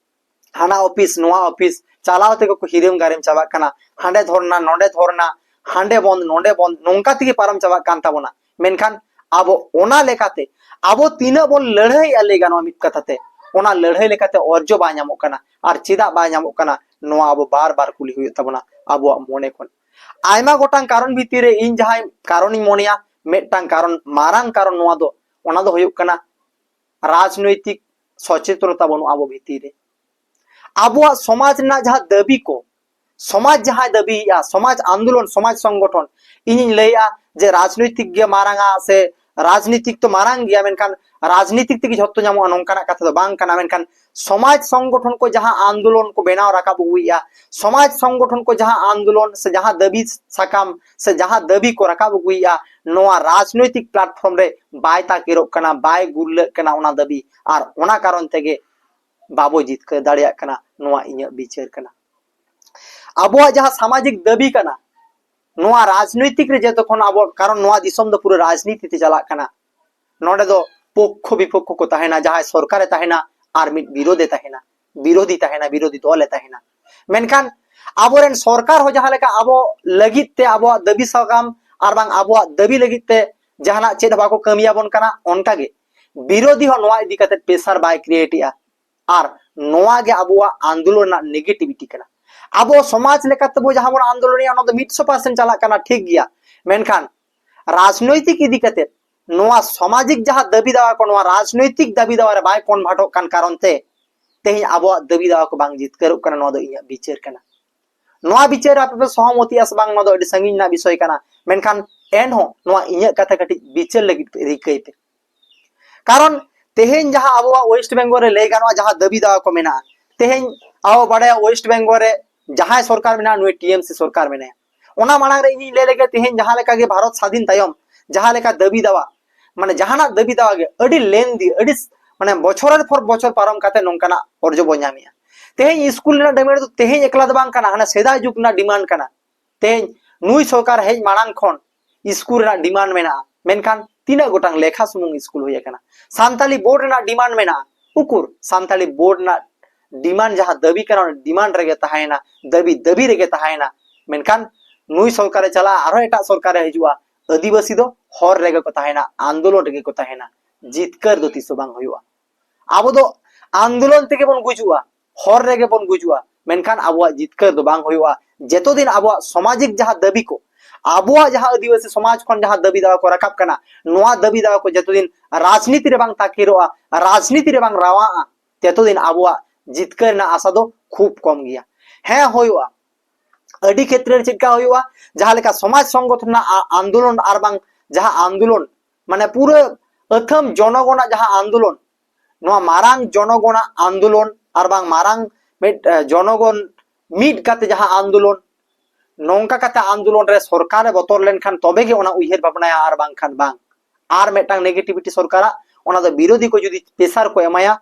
ᱦᱟᱱᱟ ᱚᱯᱷᱤᱥ, ᱱᱚᱣᱟ ᱚᱯᱷᱤᱥ ᱪᱟᱞᱟᱣ ᱛᱮᱜᱮ ᱠᱚ ᱦᱤᱨᱤᱢ ᱜᱟᱨᱤᱢ ᱪᱟᱵᱟᱜ ᱠᱟᱱᱟ᱾ ᱦᱟᱸᱰᱮ ᱫᱷᱚᱨᱱᱟ, ᱱᱚᱰᱮ ᱫᱷᱚᱨᱱᱟ, ᱦᱟᱸᱰᱮ ᱵᱚᱱᱫ, ᱱᱚᱰᱮ ᱵᱚᱱᱫ, ᱱᱚᱝᱠᱟ ᱛᱮᱜᱮ ᱯᱟᱨᱚᱢ ᱪᱟᱵᱟᱜ ᱠᱟᱱ ᱛᱟᱵᱚᱱᱟ᱾ ᱢᱮᱱᱠᱷᱟᱱ ᱟᱵᱚ ᱚᱱᱟ ᱞᱮᱠᱟᱛᱮ, ᱟᱵᱚ ᱛᱤᱱᱟᱹᱜ ᱵᱚᱱ ᱞᱟᱹᱲᱦᱟᱹᱭᱮᱜᱼᱟ, ᱞᱟᱹᱭ ᱜᱟᱱᱚᱜᱼᱟ ᱢᱤᱫ ᱠᱟᱛᱷᱟ ᱛᱮ, ᱚᱱᱟ ᱞᱟᱹᱲᱦᱟᱹᱭ ᱞᱮᱠᱟᱛᱮ ᱚᱨᱡᱚ ᱵᱟᱭ ᱧᱟᱢᱚᱜ ᱠᱟᱱᱟ᱾ ᱟᱨ ᱪᱮᱫᱟᱜ ᱵᱟᱭ ᱧᱟᱢᱚᱜ ᱠᱟᱱᱟ? ᱱᱚᱣᱟ ᱟᱵᱚ ᱵᱟᱨ ᱵᱟᱨ ᱠᱩᱞᱤ ᱦᱩᱭᱩᱜ ᱛᱟᱵᱚᱱᱟ ᱟᱵᱚᱣᱟᱜ ᱢᱚᱱᱮ ᱠᱷᱚᱱ᱾ ᱟᱭᱢᱟ ᱜᱚᱴᱟᱝ ᱠᱟᱨᱚᱱ ᱵᱷᱤᱛᱤᱨ ᱨᱮ ᱤᱧ ᱡᱟᱦᱟᱸᱭ ᱠᱟᱨᱚᱱᱤᱧ ᱢᱚᱱᱮᱭᱟ, ᱢᱤᱫᱴᱟᱝ ᱠᱟᱨᱚᱱ, ᱢᱟᱨᱟᱝ ᱠᱟᱨᱚᱱ ᱱᱚᱣᱟ ᱫᱚ, ᱚᱱᱟ ᱫᱚ ᱦᱩᱭᱩᱜ ᱠᱟᱱᱟ ᱨᱟᱡᱽᱱᱳᱭᱛᱤᱠ ᱥᱚᱪᱮᱛᱚᱱᱚᱛᱟ ᱵᱟᱹᱱᱩᱜᱼᱟ ᱟᱵᱚ ᱵᱷᱤᱛᱤᱨ ᱨᱮ᱾ ᱟᱵᱚᱣᱟᱜ ᱥᱚᱢᱟᱡᱽ ᱨᱮᱱᱟᱜ ᱡᱟᱦᱟᱸ ᱫᱟᱹᱵᱤ ᱠᱚ, ᱥᱚᱢᱟᱡᱽ ᱡᱟᱦᱟᱸᱭ ᱫᱟᱹᱵᱤᱭᱮᱫᱼᱟ, ᱥᱚᱢᱟᱡᱽ ᱟᱱᱫᱳᱞᱚᱱ, ᱥᱚᱢᱟᱡᱽ ᱥᱚᱝᱜᱚᱴᱷᱚᱱ, ᱤᱧᱤᱧ ᱞᱟᱹᱭᱟ ᱡᱮ ᱨᱟᱡᱽᱱᱳᱭᱛᱤᱠ ᱜᱮ ᱢᱟᱨᱟᱝᱟ ᱥᱮ ᱨᱟᱡᱽᱱᱤᱛᱤᱠ ᱛᱚ ᱢᱟᱨᱟᱝ ᱜᱮᱭᱟ, ᱢᱮᱱᱠᱷᱟᱱ ᱨᱟᱡᱽᱱᱤᱛᱤᱠ ᱛᱮᱜᱮ ᱡᱷᱚᱛᱚ ᱧᱟᱢᱚᱜᱼᱟ, ᱱᱚᱝᱠᱟᱱᱟᱜ ᱠᱟᱛᱷᱟ ᱫᱚ ᱵᱟᱝ ᱠᱟᱱᱟ᱾ ᱢᱮᱱᱠᱷᱟᱱ ᱥᱚᱢᱟᱡᱽ ᱥᱚᱝᱜᱚᱴᱷᱚᱱ ᱠᱚ ᱡᱟᱦᱟᱸ ᱟᱱᱫᱳᱞᱚᱱ ᱠᱚ ᱵᱮᱱᱟᱣ ᱨᱟᱠᱟᱵ ᱟᱹᱜᱩᱭᱮᱫᱼᱟ, ᱥᱚᱢᱟᱡᱽ ᱥᱚᱝᱜᱚᱴᱷᱚᱱ ᱠᱚ ᱡᱟᱦᱟᱸ ᱟᱱᱫᱳᱞᱚᱱ ᱥᱮ ᱡᱟᱦᱟᱸ ᱫᱟᱹᱵᱤ ᱥᱟᱠᱟᱢ ᱥᱮ ᱡᱟᱦᱟᱸ ᱫᱟᱹᱵᱤ ᱠᱚ ᱨᱟᱠᱟᱵ ᱟᱹᱜᱩᱭᱮᱫᱼᱟ, ᱱᱚᱣᱟ ᱨᱟᱡᱽᱱᱳᱭᱛᱤᱠ platform ᱨᱮ ᱵᱟᱭ ᱛᱟᱠᱮᱨᱚᱜ ᱠᱟᱱᱟ, ᱵᱟᱭ ᱜᱩᱨᱞᱟᱹᱜ ᱠᱟᱱᱟ ᱚᱱᱟ ᱫᱟᱹᱵᱤ᱾ ᱟᱨ ᱚᱱᱟ ᱠᱟᱨᱚᱱ ᱛᱮᱜᱮ ᱵᱟᱵᱚ ᱡᱤᱛᱠᱟᱹᱨ ᱫᱟᱲᱮᱭᱟᱜ ᱠᱟᱱᱟ, ᱱᱚᱣᱟ ᱤᱧᱟᱹᱜ ᱵᱤᱪᱟᱹᱨ ᱠᱟᱱᱟ᱾ ᱟᱵᱚᱣᱟᱜ ᱡᱟᱦᱟᱸ ᱥᱟᱢᱟᱡᱤᱠ ᱫᱟᱹᱵᱤ ᱠᱟᱱᱟ, ᱱᱚᱣᱟ ᱨᱟᱡᱽᱱᱳᱭᱛᱤᱠ ᱨᱮ ᱡᱚᱛᱚ ᱠᱷᱚᱱ ᱟᱵᱚ, ᱠᱟᱨᱚᱱ ᱱᱚᱣᱟ ᱫᱤᱥᱚᱢ ᱫᱚ ᱯᱩᱨᱟᱹ ᱨᱟᱡᱽᱱᱤᱛᱤ ᱛᱮ ᱪᱟᱞᱟᱜ ᱠᱟᱱᱟ᱾ ᱱᱚᱰᱮ ᱫᱚ ᱯᱚᱠᱠᱷᱚ ᱵᱤᱯᱚᱠᱠᱷᱚ ᱠᱚ ᱛᱟᱦᱮᱱᱟ, ᱡᱟᱦᱟᱸᱭ ᱥᱚᱨᱠᱟᱨᱮ ᱛᱟᱦᱮᱱᱟ ᱟᱨ ᱢᱤᱫ ᱵᱤᱨᱳᱫᱷᱮ ᱛᱟᱦᱮᱱᱟ, ᱵᱤᱨᱳᱫᱷᱤ ᱛᱟᱦᱮᱱᱟ, ᱵᱤᱨᱳᱫᱷᱤ ᱫᱚᱞᱮ ᱛᱟᱦᱮᱱᱟ᱾ ᱢᱮᱱᱠᱷᱟᱱ ᱟᱵᱚᱨᱮᱱ ᱥᱚᱨᱠᱟᱨ ᱦᱚᱸ ᱡᱟᱦᱟᱸ ᱞᱮᱠᱟ ᱟᱵᱚ ᱞᱟᱹᱜᱤᱫ ᱛᱮ, ᱟᱵᱚᱣᱟᱜ ᱫᱟᱹᱵᱤ ᱥᱟᱠᱟᱢ ᱟᱨ ᱵᱟᱝ ᱟᱵᱚᱣᱟᱜ ᱫᱟᱹᱵᱤ ᱞᱟᱹᱜᱤᱫ ᱛᱮ ᱡᱟᱦᱟᱱᱟᱜ ᱪᱮᱫ ᱦᱚᱸ ᱵᱟᱠᱚ ᱠᱟᱹᱢᱤᱭᱟᱵᱚᱱ ᱠᱟᱱᱟ, ᱚᱱᱠᱟᱜᱮ ᱵᱤᱨᱳᱫᱷᱤ ᱦᱚᱸ ᱱᱚᱣᱟ ᱤᱫᱤ ᱠᱟᱛᱮ pressure ᱵᱟᱭ create ᱮᱜᱼᱟ᱾ ᱟᱨ ᱱᱚᱣᱟ ᱜᱮ ᱟᱵᱚᱣᱟᱜ ᱟᱱᱫᱳᱞᱚᱱ ᱨᱮᱱᱟᱜ negativity ᱠᱟᱱᱟ᱾ ᱟᱵᱚ ᱥᱚᱢᱟᱡᱽ ᱞᱮᱠᱟᱛᱮ ᱵᱚ ᱡᱟᱦᱟᱸ ᱵᱚᱱ ᱟᱱᱫᱳᱞᱚᱱᱮᱜᱼᱟ, ᱚᱱᱟ ᱫᱚ ᱢᱤᱫᱥᱚ percent ᱪᱟᱞᱟᱜ ᱠᱟᱱᱟ, ᱴᱷᱤᱠ ᱜᱮᱭᱟ, ᱢᱮᱱᱠᱷᱟᱱ ᱨᱟᱡᱽᱱᱳᱭᱛᱤᱠ ᱤᱫᱤ ᱠᱟᱛᱮ ᱱᱚᱣᱟ ᱥᱟᱢᱟᱡᱤᱠ ᱡᱟᱦᱟᱸ ᱫᱟᱹᱵᱤ ᱫᱟᱣᱟ ᱠᱚ, ᱱᱚᱣᱟ ᱨᱟᱡᱽᱱᱳᱭᱛᱤᱠ ᱫᱟᱹᱵᱤ ᱫᱟᱣᱟ ᱨᱮ ᱵᱟᱭ convertᱚᱜ ᱠᱟᱱ ᱠᱟᱨᱚᱱ ᱛᱮ ᱛᱮᱦᱮᱧ ᱟᱵᱚᱣᱟᱜ ᱫᱟᱹᱵᱤ ᱫᱟᱣᱟ ᱠᱚ ᱵᱟᱝ ᱡᱤᱛᱠᱟᱹᱨᱚᱜ ᱠᱟᱱᱟ᱾ ᱱᱚᱣᱟ ᱫᱚ ᱤᱧᱟᱹᱜ ᱵᱤᱪᱟᱹᱨ ᱠᱟᱱᱟ᱾ ᱱᱚᱣᱟ ᱵᱤᱪᱟᱹᱨ ᱨᱮ ᱟᱯᱮ ᱯᱮ ᱥᱚᱦᱚᱢᱚᱛᱤᱜᱼᱟ ᱥᱮ ᱵᱟᱝ, ᱱᱚᱣᱟ ᱫᱚ ᱟᱹᱰᱤ ᱥᱟᱺᱜᱤᱧ ᱨᱮᱱᱟᱜ ᱵᱤᱥᱚᱭ ᱠᱟᱱᱟ, ᱢᱮᱱᱠᱷᱟᱱ ᱮᱱᱦᱚᱸ ᱱᱚᱣᱟ ᱤᱧᱟᱹᱜ ᱠᱟᱛᱷᱟ ᱠᱟᱹᱴᱤᱡ ᱵᱤᱪᱟᱹᱨ ᱞᱟᱹᱜᱤᱫ ᱯᱮ ᱨᱤᱠᱟᱹᱭ ᱯᱮ᱾ ᱠᱟᱨᱚᱱ ᱛᱮᱦᱮᱧ ᱡᱟᱦᱟᱸ ᱟᱵᱚᱣᱟᱜ West Bengal ᱨᱮ ᱞᱟᱹᱭ ᱜᱟᱱᱚᱜᱼᱟ, ᱡᱟᱦᱟᱸ ᱫᱟᱹᱵᱤ ᱫᱟᱣᱟ ᱠᱚ ᱢᱮᱱᱟᱜᱼᱟ, ᱛᱮᱦᱮᱧ ᱟᱵᱚ ᱵᱟᱲᱟᱭᱟ West Bengal ᱨᱮ ᱡᱟᱦᱟᱸᱭ ᱥᱚᱨᱠᱟᱨ ᱢᱮᱱᱟᱜᱼᱟ, ᱱᱩᱭ T M C ᱥᱚᱨᱠᱟᱨ ᱢᱮᱱᱟᱭᱟ᱾ ᱚᱱᱟ ᱢᱟᱲᱟᱝ ᱨᱮ ᱤᱧᱤᱧ ᱞᱟᱹᱭ ᱞᱮᱜᱮ, ᱛᱮᱦᱮᱧ ᱡᱟᱦᱟᱸ ᱞᱮᱠᱟ ᱜᱮ ᱵᱷᱟᱨᱚᱛ ᱥᱟᱫᱷᱤᱱ ᱛᱟᱭᱚᱢ ᱡᱟᱦᱟᱸ ᱞᱮᱠᱟ ᱫᱟᱹᱵᱤ ᱫᱟᱣᱟ, ᱢᱟᱱᱮ ᱡᱟᱦᱟᱱᱟᱜ ᱫᱟᱹᱵᱤ ᱫᱟᱣᱟ ᱜᱮ ᱟᱹᱰᱤ lengthy, ᱟᱹᱰᱤ ᱢᱟᱱᱮ ᱵᱚᱪᱷᱚᱨ ᱯᱚᱨ ᱵᱚᱪᱷᱚᱨ ᱯᱟᱨᱚᱢ ᱠᱟᱛᱮ ᱱᱚᱝᱠᱟᱱᱟᱜ ᱚᱨᱡᱚ ᱵᱚ ᱧᱟᱢᱮᱜᱼᱟ᱾ ᱛᱮᱦᱮᱧ ᱥᱠᱩᱞ ᱨᱮᱱᱟᱜ demand ᱫᱚ ᱛᱮᱦᱮᱧ ᱮᱠᱞᱟ ᱫᱚ ᱵᱟᱝ ᱠᱟᱱᱟ, ᱦᱟᱱᱟ ᱥᱮᱫᱟᱭ ᱡᱩᱜᱽ ᱨᱮᱱᱟᱜ demand ᱠᱟᱱᱟ᱾ ᱛᱮᱦᱮᱧ ᱱᱩᱭ ᱥᱚᱨᱠᱟᱨ ᱦᱮᱡ ᱢᱟᱲᱟᱝ ᱠᱷᱚᱱ ᱥᱠᱩᱞ ᱨᱮᱱᱟᱜ demand ᱢᱮᱱᱟᱜᱼᱟ, ᱢᱮᱱᱠᱷᱟᱱ ᱛᱤᱱᱟᱹᱜ ᱜᱚᱴᱟᱝ ᱞᱮᱠᱷᱟ ᱥᱩᱢᱩᱝ ᱥᱠᱩᱞ ᱦᱩᱭ ᱟᱠᱟᱱᱟ? ᱥᱟᱱᱛᱟᱞᱤ ᱵᱳᱨᱰ ᱨᱮᱱᱟᱜ demand ᱢᱮᱱᱟᱜᱼᱟ, ᱩᱠᱩᱨ ᱥᱟᱱᱛᱟᱞᱤ ᱵᱳᱨᱰ ᱨᱮᱱᱟᱜ demand ᱡᱟᱦᱟᱸ ᱫᱟᱹᱵᱤ ᱠᱟᱱᱟ, ᱚᱱᱟ demand ᱨᱮᱜᱮ ᱛᱟᱦᱮᱸᱭᱮᱱᱟ, ᱫᱟᱹᱵᱤ ᱫᱟᱹᱵᱤ ᱨᱮᱜᱮ ᱛᱟᱦᱮᱸᱭᱮᱱᱟ᱾ ᱢᱮᱱᱠᱷᱟᱱ ᱱᱩᱭ ᱥᱚᱨᱠᱟᱨᱮ ᱪᱟᱞᱟᱜᱼᱟ, ᱟᱨᱦᱚᱸ ᱮᱴᱟᱜ ᱥᱚᱨᱠᱟᱨᱮ ᱦᱤᱡᱩᱜᱼᱟ, ᱟᱹᱫᱤᱵᱟᱹᱥᱤ ᱫᱚ ᱦᱚᱨ ᱨᱮᱜᱮ ᱠᱚ ᱛᱟᱦᱮᱱᱟ, ᱟᱱᱫᱳᱞᱚᱱ ᱨᱮᱜᱮ ᱠᱚ ᱛᱟᱦᱮᱱᱟ, ᱡᱤᱛᱠᱟᱹᱨ ᱫᱚ ᱛᱤᱥ ᱦᱚᱸ ᱵᱟᱝ ᱦᱩᱭᱩᱜᱼᱟ᱾ ᱟᱵᱚ ᱫᱚ ᱟᱱᱫᱳᱞᱚᱱ ᱛᱮᱜᱮ ᱵᱚᱱ ᱜᱩᱡᱩᱜᱼᱟ, ᱦᱚᱨ ᱨᱮᱜᱮ ᱵᱚᱱ ᱜᱩᱡᱩᱜᱼᱟ᱾ ᱢᱮᱱᱠᱷᱟᱱ ᱟᱵᱚᱣᱟᱜ ᱡᱤᱛᱠᱟᱹᱨ ᱫᱚ ᱵᱟᱝ ᱦᱩᱭᱩᱜᱼᱟ᱾ ᱡᱮᱛᱚ ᱫᱤᱱ ᱟᱵᱚᱣᱟᱜ ᱥᱟᱢᱟᱡᱤᱠ ᱡᱟᱦᱟᱸ ᱫᱟᱹᱵᱤ ᱠᱚ, ᱟᱵᱚᱣᱟᱜ ᱡᱟᱦᱟᱸ ᱟᱹᱫᱤᱵᱟᱹᱥᱤ ᱥᱚᱢᱟᱡᱽ ᱠᱷᱚᱱ ᱡᱟᱦᱟᱸ ᱫᱟᱹᱵᱤ ᱫᱟᱣᱟ ᱠᱚ ᱨᱟᱠᱟᱵ ᱠᱟᱱᱟ, ᱱᱚᱣᱟ ᱫᱟᱹᱵᱤ ᱫᱟᱣᱟ ᱠᱚ ᱡᱮᱛᱚ ᱫᱤᱱ ᱨᱟᱡᱽᱱᱤᱛᱤ ᱨᱮ ᱵᱟᱝ ᱛᱟᱹᱠᱤᱨᱚᱜᱼᱟ, ᱨᱟᱡᱽᱱᱤᱛᱤ ᱨᱮ ᱵᱟᱝ ᱨᱟᱣᱟᱜᱼᱟ, ᱛᱮᱛᱚ ᱫᱤᱱ ᱟᱵᱚᱣᱟᱜ ᱡᱤᱛᱠᱟᱹᱨ ᱨᱮᱱᱟᱜ ᱟᱥᱟ ᱫᱚ ᱠᱷᱩᱵ ᱠᱚᱢ ᱜᱮᱭᱟ᱾ ᱦᱮᱸ, ᱦᱩᱭᱩᱜᱼᱟ, ᱟᱹᱰᱤ ᱠᱷᱮᱛᱨᱮ ᱨᱮ ᱪᱮᱫ ᱞᱮᱠᱟ ᱦᱩᱭᱩᱜᱼᱟ, ᱡᱟᱦᱟᱸ ᱞᱮᱠᱟ ᱥᱚᱢᱟᱡᱽ ᱥᱚᱝᱜᱚᱴᱷᱚᱱ ᱨᱮᱱᱟᱜ ᱟ-, ᱟᱱᱫᱳᱞᱚᱱ ᱟᱨ ᱵᱟᱝ ᱡᱟᱦᱟᱸ ᱟᱱᱫᱳᱞᱚᱱ, ᱢᱟᱱᱮ ᱯᱩᱨᱟᱹ ᱟᱹᱛᱷᱟᱹᱢ ᱡᱚᱱᱚᱜᱚᱱᱟᱜ ᱡᱟᱦᱟᱸ ᱟᱱᱫᱳᱞᱚᱱ, ᱱᱚᱣᱟ ᱢᱟᱨᱟᱝ ᱡᱚᱱᱚᱜᱚᱱᱟᱜ ᱟᱱᱫᱳᱞᱚᱱ ᱟᱨ ᱵᱟᱝ ᱢᱟᱨᱟᱝ ᱢᱤᱫ, ᱮ, ᱡᱚᱱᱚᱜᱚᱱ ᱢᱤᱫ ᱠᱟᱛᱮ ᱡᱟᱦᱟᱸ ᱟᱱᱫᱳᱞᱚᱱ, ᱱᱚᱝᱠᱟ ᱠᱟᱛᱮ ᱟᱱᱫᱳᱞᱚᱱ ᱨᱮ ᱥᱚᱨᱠᱟᱨᱮ ᱵᱚᱛᱚᱨ ᱞᱮᱱᱠᱷᱟᱱ ᱛᱚᱵᱮ ᱜᱮ ᱚᱱᱟ ᱩᱭᱦᱟᱹᱨ ᱵᱷᱟᱵᱽᱱᱟᱭᱟ, ᱟᱨ ᱵᱟᱝᱠᱷᱟᱱ ᱵᱟᱝ᱾ ᱟᱨ ᱢᱤᱫᱴᱟᱝ negativity ᱥᱚᱨᱠᱟᱨᱟᱜ, ᱚᱱᱟ ᱫᱚ ᱵᱤᱨᱳᱫᱷᱤ ᱠᱚ ᱡᱩᱫᱤ pressure ᱠᱚ ᱮᱢᱟᱭᱟ,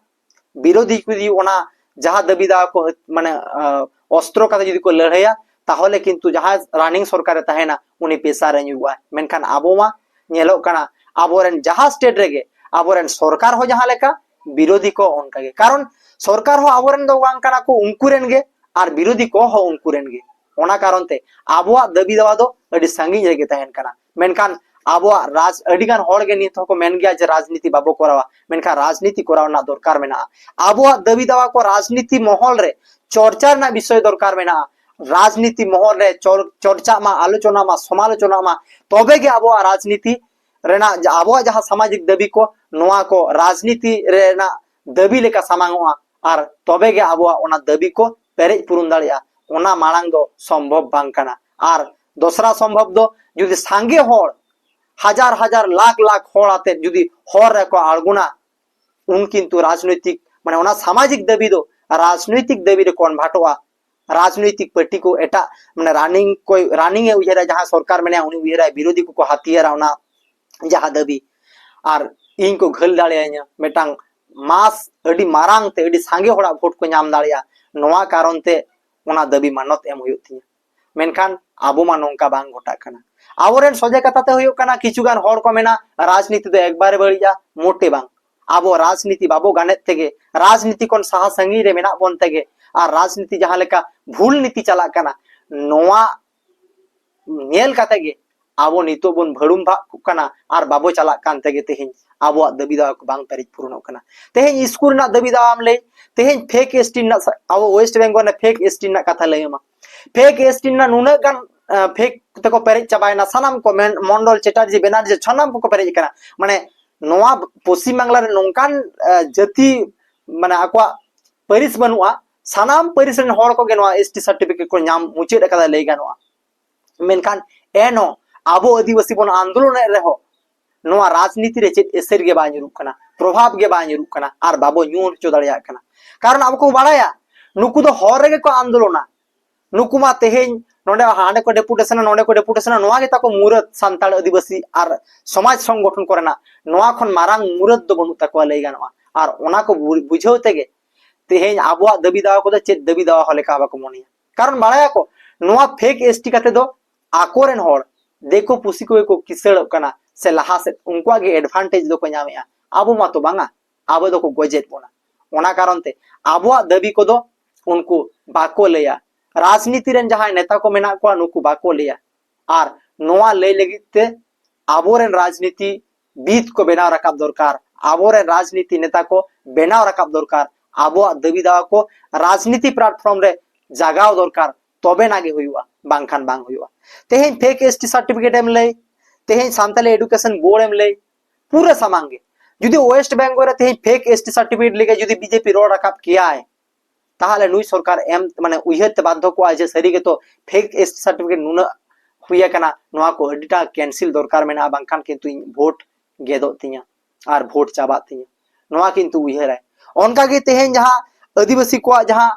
ᱵᱤᱨᱳᱫᱷᱤ ᱡᱩᱫᱤ ᱚᱱᱟ ᱡᱟᱦᱟᱸ ᱫᱟᱹᱵᱤ ᱫᱟᱣᱟ ᱠᱚ ᱦᱟᱹᱛ-, ᱢᱟᱱᱮ, ᱟ, ᱚᱥᱛᱨᱚ ᱠᱟᱛᱮ ᱡᱩᱫᱤ ᱠᱚ ᱞᱟᱹᱲᱦᱟᱹᱭᱟ, ᱛᱟᱦᱚᱞᱮ ᱠᱤᱱᱛᱩ ᱡᱟᱦᱟᱸᱭ running ᱥᱚᱨᱠᱟᱨᱮ ᱛᱟᱦᱮᱱᱟ, ᱩᱱᱤ pressure ᱨᱮ ᱧᱩᱨᱩᱜᱼᱟᱭ᱾ ᱢᱮᱱᱠᱷᱟᱱ ᱟᱵᱚ ᱢᱟ ᱧᱮᱞᱚᱜ ᱠᱟᱱᱟ, ᱟᱵᱚᱨᱮᱱ ᱡᱟᱦᱟᱸ state ᱨᱮᱜᱮ ᱟᱵᱚᱨᱮᱱ ᱥᱚᱨᱠᱟᱨ ᱦᱚᱸ ᱡᱟᱦᱟᱸ ᱞᱮᱠᱟ, ᱵᱤᱨᱳᱫᱷᱤ ᱠᱚ ᱚᱱᱠᱟ ᱜᱮ᱾ ᱠᱟᱨᱚᱱ ᱥᱚᱨᱠᱟᱨ ᱦᱚᱸ ᱟᱵᱚᱨᱮᱱ ᱫᱚ ᱵᱟᱝ ᱠᱟᱱᱟ ᱠᱚ, ᱩᱱᱠᱩ ᱨᱮᱱ ᱜᱮ, ᱟᱨ ᱵᱤᱨᱳᱫᱷᱤ ᱠᱚ ᱦᱚᱸ ᱩᱱᱠᱩ ᱨᱮᱱ ᱜᱮ᱾ ᱚᱱᱟ ᱠᱟᱨᱚᱱ ᱛᱮ ᱟᱵᱚᱣᱟᱜ ᱫᱟᱹᱵᱤ ᱫᱟᱣᱟ ᱫᱚ ᱟᱹᱰᱤ ᱥᱟᱺᱜᱤᱧ ᱨᱮᱜᱮ ᱛᱟᱦᱮᱱ ᱠᱟᱱᱟ᱾ ᱢᱮᱱᱠᱷᱟᱱ ᱟᱵᱚᱣᱟᱜ ᱨᱟᱡᱽ, ᱟᱹᱰᱤ ᱜᱟᱱ ᱦᱚᱲ ᱜᱮ ᱱᱤᱛ ᱦᱚᱸᱠᱚ ᱢᱮᱱ ᱜᱮᱭᱟ ᱡᱮ ᱨᱟᱡᱽᱱᱤᱛᱤ ᱵᱟᱵᱚ ᱠᱚᱨᱟᱣᱟ, ᱢᱮᱱᱠᱷᱟᱱ ᱨᱟᱡᱽᱱᱤᱛᱤ ᱠᱚᱨᱟᱣ ᱨᱮᱱᱟᱜ ᱫᱚᱨᱠᱟᱨ ᱢᱮᱱᱟᱜᱼᱟ᱾ ᱟᱵᱚᱣᱟᱜ ᱫᱟᱹᱵᱤ ᱫᱟᱣᱟ ᱠᱚ ᱨᱟᱡᱽᱱᱤᱛᱤ ᱢᱚᱦᱚᱞ ᱨᱮ ᱪᱚᱨᱪᱟ ᱨᱮᱱᱟᱜ ᱵᱤᱥᱚᱭ ᱫᱚᱨᱠᱟᱨ ᱢᱮᱱᱟᱜᱼᱟ᱾ ᱨᱟᱡᱽᱱᱤᱛᱤ ᱢᱚᱦᱚᱞ ᱨᱮ ᱪᱚᱨ-, ᱪᱚᱨᱪᱟᱜ ᱢᱟ, ᱟᱞᱳᱪᱚᱱᱟ ᱢᱟ, ᱥᱚᱢᱟᱞᱳᱪᱚᱱᱟ ᱢᱟ, ᱛᱚᱵᱮ ᱜᱮ ᱟᱵᱚᱣᱟᱜ ᱨᱟᱡᱽᱱᱤᱛᱤ ᱨᱮᱱᱟᱜ ᱡᱟ-, ᱟᱵᱚᱣᱟᱜ ᱡᱟᱦᱟᱸ ᱥᱟᱢᱟᱡᱤᱠ ᱫᱟᱹᱵᱤ ᱠᱚ, ᱱᱚᱣᱟ ᱠᱚ ᱨᱟᱡᱽᱱᱤᱛᱤ ᱨᱮᱱᱟᱜ ᱫᱟᱹᱵᱤ ᱞᱮᱠᱟ ᱥᱟᱢᱟᱝᱚᱜᱼᱟ, ᱟᱨ ᱛᱚᱵᱮ ᱜᱮ ᱟᱵᱚᱣᱟᱜ ᱚᱱᱟ ᱫᱟᱹᱵᱤ ᱠᱚ ᱯᱮᱨᱮᱡ ᱯᱩᱨᱩᱱ ᱫᱟᱲᱮᱭᱟᱜᱼᱟ᱾ ᱚᱱᱟ ᱢᱟᱲᱟᱝ ᱫᱚ ᱥᱚᱢᱵᱷᱚᱵ ᱵᱟᱝ ᱠᱟᱱᱟ᱾ ᱟᱨ ᱫᱚᱥᱨᱟ ᱥᱚᱢᱵᱷᱚᱵ ᱫᱚ ᱡᱩᱫᱤ ᱥᱟᱸᱜᱮ ᱦᱚᱲ, ᱦᱟᱡᱟᱨ ᱦᱟᱡᱟᱨ ᱞᱟᱠᱷ ᱞᱟᱠᱷ ᱦᱚᱲ ᱟᱛᱮ ᱡᱩᱫᱤ ᱦᱚᱨ ᱨᱮᱠᱚ ᱟᱬᱜᱚᱱᱟ, ᱩᱱ ᱠᱤᱱᱛᱩ ᱨᱟᱡᱽᱱᱳᱭᱛᱤᱠ, ᱢᱟᱱᱮ ᱚᱱᱟ ᱥᱟᱢᱟᱡᱤᱠ ᱫᱟᱹᱵᱤ ᱫᱚ ᱨᱟᱡᱽᱱᱳᱭᱛᱤᱠ ᱫᱟᱹᱵᱤ ᱨᱮ convertᱚᱜᱼᱟ᱾ ᱨᱟᱡᱽᱱᱳᱭᱛᱤᱠ ᱯᱟᱨᱴᱤ ᱠᱚ ᱮᱴᱟᱜ, ᱢᱟᱱᱮ running ᱠᱚᱭ, running ᱮ ᱩᱭᱦᱟᱹᱨᱟ, ᱡᱟᱦᱟᱸ ᱥᱚᱨᱠᱟᱨ ᱢᱮᱱᱟᱭᱟ ᱩᱱᱤ ᱩᱭᱦᱟᱹᱨᱟᱭ, ᱵᱤᱨᱳᱫᱷᱤ ᱠᱚᱠᱚ ᱦᱟᱹᱛᱤᱭᱟᱹᱨᱟ ᱚᱱᱟ ᱡᱟᱦᱟᱸ ᱫᱟᱹᱵᱤ, ᱟᱨ ᱤᱧ ᱠᱚ ᱜᱷᱟᱹᱞ ᱫᱟᱲᱮᱭᱟᱹᱧᱟ, ᱢᱤᱫᱴᱟᱝ mass ᱟᱹᱰᱤ ᱢᱟᱨᱟᱝ ᱛᱮ ᱟᱹᱰᱤ ᱥᱟᱸᱜᱮ ᱦᱚᱲᱟᱜ vote ᱠᱚ ᱧᱟᱢ ᱫᱟᱲᱮᱭᱟᱜᱼᱟ, ᱱᱚᱣᱟ ᱠᱟᱨᱚᱱ ᱛᱮ ᱚᱱᱟ ᱫᱟᱹᱵᱤ ᱢᱟᱱᱚᱛ ᱮᱢ ᱦᱩᱭᱩᱜ ᱛᱤᱧᱟ᱾ ᱢᱮᱱᱠᱷᱟᱱ ᱟᱵᱚ ᱢᱟ ᱱᱚᱝᱠᱟ ᱵᱟᱝ ᱜᱷᱚᱴᱟᱜ ᱠᱟᱱᱟ᱾ ᱟᱵᱚᱨᱮᱱ ᱥᱚᱡᱷᱮ ᱠᱟᱛᱷᱟ ᱛᱮ ᱦᱩᱭᱩᱜ ᱠᱟᱱᱟ, ᱠᱤᱪᱷᱩ ᱜᱟᱱ ᱦᱚᱲ ᱠᱚ ᱢᱮᱱᱟ ᱨᱟᱡᱽᱱᱤᱛᱤ ᱫᱚ ᱮᱠᱵᱟᱨᱮ ᱵᱟᱹᱲᱤᱡᱼᱟ, ᱢᱚᱴᱮ ᱵᱟᱝ᱾ ᱟᱵᱚ ᱨᱟᱡᱽᱱᱤᱛᱤ ᱵᱟᱵᱚ ᱜᱟᱱᱮᱫ ᱛᱮᱜᱮ, ᱨᱟᱡᱽᱱᱤᱛᱤ ᱠᱷᱚᱱ ᱥᱟᱦᱟ ᱥᱟᱺᱜᱤᱧ ᱨᱮ ᱢᱮᱱᱟᱜ ᱵᱚᱱ ᱛᱮᱜᱮ, ᱟᱨ ᱨᱟᱡᱽᱱᱤᱛᱤ ᱡᱟᱦᱟᱸ ᱞᱮᱠᱟ ᱵᱷᱩᱞ ᱱᱤᱛᱤ ᱪᱟᱞᱟᱜ ᱠᱟᱱᱟ, ᱱᱚᱣᱟ ᱧᱮᱞ ᱠᱟᱛᱮ ᱜᱮ ᱟᱵᱚ ᱱᱤᱛᱚᱜ ᱵᱚᱱ ᱵᱷᱟᱹᱲᱩᱢ ᱵᱷᱟᱜ ᱠᱟᱱᱟ ᱟᱨ ᱵᱟᱵᱚ ᱪᱟᱞᱟᱜ ᱠᱟᱱ ᱛᱮᱜᱮ ᱛᱮᱦᱮᱧ ᱟᱵᱚᱣᱟᱜ ᱫᱟᱹᱵᱤ ᱫᱟᱣᱟ ᱠᱚ ᱵᱟᱝ ᱯᱮᱨᱮᱡ ᱯᱩᱨᱚᱱᱚᱜ ᱠᱟᱱᱟ᱾ ᱛᱮᱦᱮᱧ ᱥᱠᱩᱞ ᱨᱮᱱᱟᱜ ᱫᱟᱹᱵᱤ ᱫᱟᱣᱟᱢ ᱞᱟᱹᱭ, ᱛᱮᱦᱮᱧ ᱯᱷᱮᱠ ᱮᱥᱴᱤ ᱨᱮᱱᱟᱜ ᱥᱟ-, ᱟᱵᱚ ᱳᱭᱮᱥᱴ ᱵᱮᱝᱜᱚᱞ ᱨᱮ ᱯᱷᱮᱠ ᱮᱥᱴᱤ ᱨᱮᱱᱟᱜ ᱠᱟᱛᱷᱟ ᱞᱟᱹᱭ ᱟᱢᱟ᱾ ᱯᱷᱮᱠ ᱮᱥᱴᱤ ᱨᱮᱱᱟᱜ ᱱᱩᱱᱟᱹᱜ ᱜᱟᱱ ᱯᱷᱮᱠ ᱛᱮᱠᱚ ᱯᱮᱨᱮᱡ ᱪᱟᱵᱟᱭᱮᱱᱟ, ᱥᱟᱱᱟᱢ ᱠᱚ ᱢᱮᱱ-, ᱢᱚᱱᱰᱚᱞ, ᱪᱮᱴᱟᱨᱡᱤ, ᱵᱮᱱᱟᱨᱡᱤ ᱥᱟᱱᱟᱢ ᱠᱚᱠᱚ ᱯᱮᱨᱮᱡ ᱟᱠᱟᱱᱟ᱾ ᱢᱟᱱᱮ ᱱᱚᱣᱟ ᱯᱚᱥᱪᱤᱢ ᱵᱟᱝᱞᱟ ᱨᱮ ᱱᱚᱝᱠᱟᱱ ᱡᱟᱹᱛᱤ, ᱢᱟᱱᱮ ᱟᱠᱚᱣᱟᱜ ᱯᱟᱹᱨᱤᱥ ᱵᱟᱹᱱᱩᱜᱼᱟ, ᱥᱟᱱᱟᱢ ᱯᱟᱹᱨᱤᱥ ᱨᱮᱱ ᱦᱚᱲ ᱠᱚᱜᱮ ᱱᱚᱣᱟ ᱮᱥᱴᱤ ᱥᱟᱨᱴᱤᱯᱷᱤᱠᱮᱴ ᱠᱚ ᱧᱟᱢ ᱢᱩᱪᱟᱹᱫ ᱟᱠᱟᱫᱟ ᱞᱟᱹᱭ ᱜᱟᱱᱚᱜᱼᱟ᱾ ᱢᱮᱱᱠᱷᱟᱱ ᱮᱱᱦᱚᱸ ᱟᱵᱚ ᱟᱹᱫᱤᱵᱟᱹᱥᱤ ᱵᱚᱱ ᱟᱱᱫᱳᱞᱚᱱᱮᱫ ᱨᱮᱦᱚᱸ ᱱᱚᱣᱟ ᱨᱟᱡᱽᱱᱤᱛᱤ ᱨᱮ ᱪᱮᱫ ᱮᱥᱮᱨ ᱜᱮ ᱵᱟᱭ ᱧᱩᱨᱩᱜ ᱠᱟᱱᱟ, ᱯᱨᱚᱵᱷᱟᱵᱽ ᱜᱮ ᱵᱟᱭ ᱧᱩᱨᱩᱜ ᱠᱟᱱᱟ, ᱟᱨ ᱵᱟᱵᱚ ᱧᱩᱨ ᱦᱚᱪᱚ ᱫᱟᱲᱮᱭᱟᱜ ᱠᱟᱱᱟ᱾ ᱠᱟᱨᱚᱱ ᱟᱵᱚ ᱠᱚ ᱵᱟᱲᱟᱭᱟ ᱱᱩᱠᱩ ᱫᱚ ᱦᱚᱨ ᱨᱮᱜᱮ ᱠᱚ ᱟᱱᱫᱳᱞᱚᱱᱟ᱾ ᱱᱩᱠᱩ ᱢᱟ ᱛᱮᱦᱮᱧ ᱱᱚᱰᱮ ᱦᱟᱸᱰᱮ ᱠᱚ ᱰᱮᱯᱩᱴᱮᱥᱚᱱᱟ, ᱱᱚᱰᱮ ᱠᱚ ᱰᱮᱯᱩᱴᱮᱥᱚᱱᱟ, ᱱᱚᱣᱟ ᱜᱮ ᱛᱟᱠᱚ ᱢᱩᱨᱟᱹᱫ ᱥᱟᱱᱛᱟᱲ ᱟᱹᱫᱤᱵᱟᱹᱥᱤ ᱟᱨ ᱥᱚᱢᱟᱡᱽ ᱥᱚᱝᱜᱚᱴᱷᱚᱱ ᱠᱚᱨᱮᱱᱟᱜ᱾ ᱱᱚᱣᱟ ᱠᱷᱚᱱ ᱢᱟᱨᱟᱝ ᱢᱩᱨᱟᱹᱫ ᱫᱚ ᱵᱟᱹᱱᱩᱜ ᱛᱟᱠᱚᱣᱟ ᱞᱟᱹᱭ ᱜᱟᱱᱚᱜᱼᱟ᱾ ᱟᱨ ᱚᱱᱟ ᱠᱚ ᱵᱩ-, ᱵᱩᱡᱷᱟᱹᱣ ᱛᱮᱜᱮ ᱛᱮᱦᱮᱧ ᱟᱵᱚᱣᱟᱜ ᱫᱟᱹᱵᱤ ᱫᱟᱣᱟ ᱠᱚᱫᱚ ᱪᱮᱫ ᱫᱟᱹᱵᱤ ᱫᱟᱣᱟ ᱦᱚᱸ ᱞᱮᱠᱟ ᱵᱟᱠᱚ ᱢᱚᱱᱮᱭᱟ᱾ ᱠᱟᱨᱚᱱ ᱵᱟᱲᱟᱭᱟᱠᱚ ᱱᱚᱣᱟ ᱯᱷᱮᱠ ᱮᱥᱴᱤ ᱠᱟᱛᱮ ᱫᱚ ᱟᱠᱚᱨᱮᱱ ᱦᱚᱲ ᱫᱤᱠᱩ ᱯᱩᱥᱤ ᱠᱚᱜᱮ ᱠᱚ ᱠᱤᱥᱟᱹᱲᱚᱜ ᱠᱟᱱᱟ ᱥᱮ ᱞᱟᱦᱟ ᱥᱮᱫ ᱩᱱᱠᱩᱣᱟᱜ ᱜᱮ ᱮᱰᱵᱷᱟᱱᱴᱮᱡᱽ ᱫᱚᱠᱚ ᱧᱟᱢᱮᱜᱼᱟ, ᱟᱵᱚ ᱢᱟᱛᱚ ᱵᱟᱝᱟ, ᱟᱵᱚ ᱫᱚᱠᱚ ᱜᱚᱡᱮᱫ ᱵᱚᱱᱟ᱾ ᱚᱱᱟ ᱠᱟᱨᱚᱱ ᱛᱮ ᱟᱵᱚᱣᱟᱜ ᱫᱟᱹᱵᱤ ᱠᱚᱫᱚ ᱩᱱᱠᱩ ᱵᱟᱠᱚ ᱞᱟᱹᱭᱟ᱾ ᱨᱟᱡᱽᱱᱤᱛᱤ ᱨᱮᱱ ᱡᱟᱦᱟᱸᱭ ᱱᱮᱛᱟ ᱠᱚ ᱢᱮᱱᱟᱜ ᱠᱚᱣᱟ ᱱᱩᱠᱩ ᱵᱟᱠᱚ ᱞᱟᱹᱭᱟ᱾ ᱟᱨ ᱱᱚᱣᱟ ᱞᱟᱹᱭ ᱞᱟᱹᱜᱤᱫ ᱛᱮ ᱟᱵᱚᱨᱮᱱ ᱨᱟᱡᱽᱱᱤᱛᱤ ᱵᱤᱫ ᱠᱚ ᱵᱮᱱᱟᱣ ᱨᱟᱠᱟᱵ ᱫᱚᱨᱠᱟᱨ, ᱟᱵᱚᱨᱮᱱ ᱨᱟᱡᱽᱱᱤᱛᱤ ᱱᱮᱛᱟ ᱠᱚ ᱵᱮᱱᱟᱣ ᱨᱟᱠᱟᱵ ᱫᱚᱨᱠᱟᱨ, ᱟᱵᱚᱣᱟᱜ ᱫᱟᱹᱵᱤ ᱫᱟᱣᱟ ᱠᱚ ᱨᱟᱡᱽᱱᱤᱛᱤ platform ᱨᱮ ᱡᱟᱜᱟᱣ ᱫᱚᱨᱠᱟᱨ, ᱛᱚᱵᱮᱱᱟ ᱜᱮ ᱦᱩᱭᱩᱜᱼᱟ, ᱵᱟᱝᱠᱷᱟᱱ ᱵᱟᱝ ᱦᱩᱭᱩᱜᱼᱟ᱾ ᱛᱮᱦᱮᱧ ᱯᱷᱮᱠ ᱮᱥᱴᱤ ᱥᱟᱨᱴᱤᱯᱷᱤᱠᱮᱴ ᱮᱢ ᱞᱟᱹᱭ, ᱛᱮᱦᱮᱧ ᱥᱟᱱᱛᱟᱞᱤ ᱮᱰᱩᱠᱮᱥᱚᱱ ᱵᱳᱨᱰ ᱮᱢ ᱞᱟᱹᱭ, ᱯᱩᱨᱟᱹ ᱥᱟᱢᱟᱝ ᱜᱮ ᱡᱩᱫᱤ ᱳᱭᱮᱥᱴ ᱵᱮᱝᱜᱚᱞ ᱨᱮ ᱛᱮᱦᱮᱧ ᱯᱷᱮᱠ ᱮᱥᱴᱤ ᱥᱟᱨᱴᱤᱯᱷᱤᱠᱮᱴ ᱞᱟᱹᱜᱤᱫ ᱡᱩᱫᱤ ᱵᱤᱡᱮᱯᱤ ᱨᱚᱲ ᱨᱟᱠᱟᱵ ᱠᱮᱭᱟᱭ, ᱛᱟᱦᱚᱞᱮ ᱱᱩᱭ ᱥᱚᱨᱠᱟᱨ ᱮᱢ, ᱢᱟᱱᱮ ᱩᱭᱦᱟᱹᱨ ᱛᱮ ᱵᱟᱫᱽᱫᱷᱚ ᱠᱚᱜᱼᱟ ᱡᱮ ᱥᱟᱹᱨᱤ ᱜᱮᱛᱚ ᱯᱷᱮᱠ ᱮᱥᱴᱤ ᱥᱟᱨᱴᱤᱯᱷᱤᱠᱮᱴ ᱱᱩᱱᱟᱹᱜ ᱦᱩᱭ ᱟᱠᱟᱱᱟ, ᱱᱚᱣᱟ ᱠᱚ ᱟᱹᱰᱤᱴᱟ ᱠᱮᱱᱥᱮᱞ ᱫᱚᱨᱠᱟᱨ ᱢᱮᱱᱟᱜᱼᱟ, ᱵᱟᱝᱠᱷᱟᱱ ᱠᱤᱱᱛᱩ ᱤᱧ ᱵᱷᱳᱴ ᱜᱮᱫᱚᱜ ᱛᱤᱧᱟ ᱟᱨ ᱵᱷᱳᱴ ᱪᱟᱵᱟᱜ ᱛᱤᱧᱟ, ᱱᱚᱣᱟ ᱠᱤᱱᱛᱩ ᱩᱭᱦᱟᱹᱨᱟᱭ᱾ ᱚᱱᱠᱟᱜᱮ ᱛᱮᱦᱮᱧ ᱡᱟᱦᱟᱸ ᱟᱹᱫᱤᱵᱟᱹᱥᱤ ᱠᱚᱣᱟᱜ ᱡᱟᱦᱟᱸ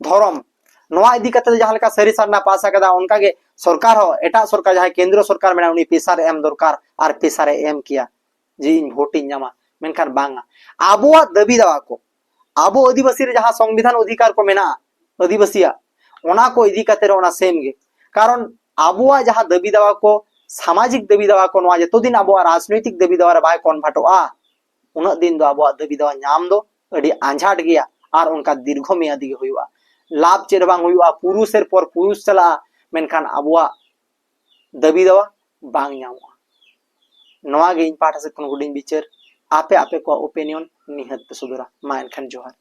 ᱫᱷᱚᱨᱚᱢ, ᱱᱚᱣᱟ ᱤᱫᱤ ᱠᱟᱛᱮ ᱫᱚ ᱡᱟᱦᱟᱸ ᱞᱮᱠᱟ ᱥᱟᱹᱨᱤ ᱥᱟᱨᱱᱟ ᱯᱟᱥ ᱟᱠᱟᱫᱟ, ᱚᱱᱠᱟᱜᱮ ᱥᱚᱨᱠᱟᱨ ᱦᱚᱸ, ᱮᱴᱟᱜ ᱥᱚᱨᱠᱟᱨ, ᱡᱟᱦᱟᱸᱭ ᱠᱮᱱᱫᱨᱚ ᱥᱚᱨᱠᱟᱨ ᱢᱮᱱᱟᱭᱟ, ᱩᱱᱤ ᱯᱮᱥᱟᱨ ᱮ ᱮᱢ ᱫᱚᱨᱠᱟᱨ ᱟᱨ ᱯᱮᱥᱟᱨ ᱮ ᱮᱢ ᱠᱮᱭᱟ ᱡᱮ ᱤᱧ ᱵᱷᱳᱴ ᱤᱧ ᱧᱟᱢᱟ᱾ ᱢᱮᱱᱠᱷᱟᱱ ᱵᱟᱝᱟ, ᱟᱵᱚᱣᱟᱜ ᱫᱟᱹᱵᱤ ᱫᱟᱣᱟ ᱠᱚ, ᱟᱵᱚ ᱟᱹᱫᱤᱵᱟᱹᱥᱤ ᱨᱮ ᱡᱟᱦᱟᱸ ᱥᱚᱝᱵᱤᱫᱷᱟᱱ ᱚᱫᱷᱤᱠᱟᱨ ᱠᱚ ᱢᱮᱱᱟᱜᱼᱟ ᱟᱹᱫᱤᱵᱟᱹᱥᱤᱭᱟᱜ, ᱚᱱᱟ ᱠᱚ ᱤᱫᱤ ᱠᱟᱛᱮ ᱨᱮ ᱚᱱᱟ ᱥᱮᱢ ᱜᱮ᱾ ᱠᱟᱨᱚᱱ ᱟᱵᱚᱣᱟᱜ ᱡᱟᱦᱟᱸ ᱫᱟᱹᱵᱤ ᱫᱟᱣᱟ ᱠᱚ, ᱥᱟᱢᱟᱡᱤᱠ ᱫᱟᱹᱵᱤ ᱫᱟᱣᱟ ᱠᱚ, ᱱᱚᱣᱟ ᱡᱚᱛᱚ ᱫᱤᱱ ᱟᱵᱚᱣᱟᱜ ᱨᱟᱡᱽᱱᱳᱭᱛᱤᱠ ᱫᱟᱹᱵᱤ ᱫᱟᱣᱟ ᱨᱮ ᱵᱟᱭ ᱠᱚᱱᱵᱷᱟᱨᱴᱚᱜᱼᱟ, ᱩᱱᱟᱹᱜ ᱫᱤᱱ ᱫᱚ ᱟᱵᱚᱣᱟᱜ ᱫᱟᱹᱵᱤ ᱫᱟᱣᱟ ᱧᱟᱢ ᱫᱚ ᱟᱹᱰᱤ ᱟᱸᱡᱷᱟᱴ ᱜᱮᱭᱟ ᱟᱨ ᱚᱱᱠᱟ ᱫᱤᱨᱜᱷᱚ ᱢᱮᱭᱟᱫᱤ ᱜᱮ ᱦᱩᱭᱩᱜᱼᱟ᱾ ᱞᱟᱵᱷ ᱪᱮᱫ ᱦᱚᱸ ᱵᱟᱝ ᱦᱩᱭᱩᱜᱼᱟ, ᱯᱩᱨᱩᱥᱮᱨ ᱯᱚᱨ ᱯᱩᱨᱩᱥ ᱪᱟᱞᱟᱜᱼᱟ, ᱢᱮᱱᱠᱷᱟᱱ ᱟᱵᱚᱣᱟᱜ ᱫᱟᱹᱵᱤ ᱫᱟᱣᱟ ᱵᱟᱝ ᱧᱟᱢᱚᱜᱼᱟ᱾ ᱱᱚᱣᱟ ᱜᱮ ᱤᱧ ᱯᱟᱦᱴᱟ ᱥᱮᱫ ᱠᱷᱚᱱ ᱦᱩᱰᱤᱧ ᱵᱤᱪᱟᱹᱨ᱾ ᱟᱯᱮ ᱟᱯᱮ ᱠᱚᱣᱟᱜ opinion ᱱᱤᱦᱟᱹᱛ ᱯᱮ ᱥᱚᱫᱚᱨᱟ᱾ ᱢᱟ ᱮᱱᱠᱷᱟᱱ ᱡᱚᱦᱟᱨ᱾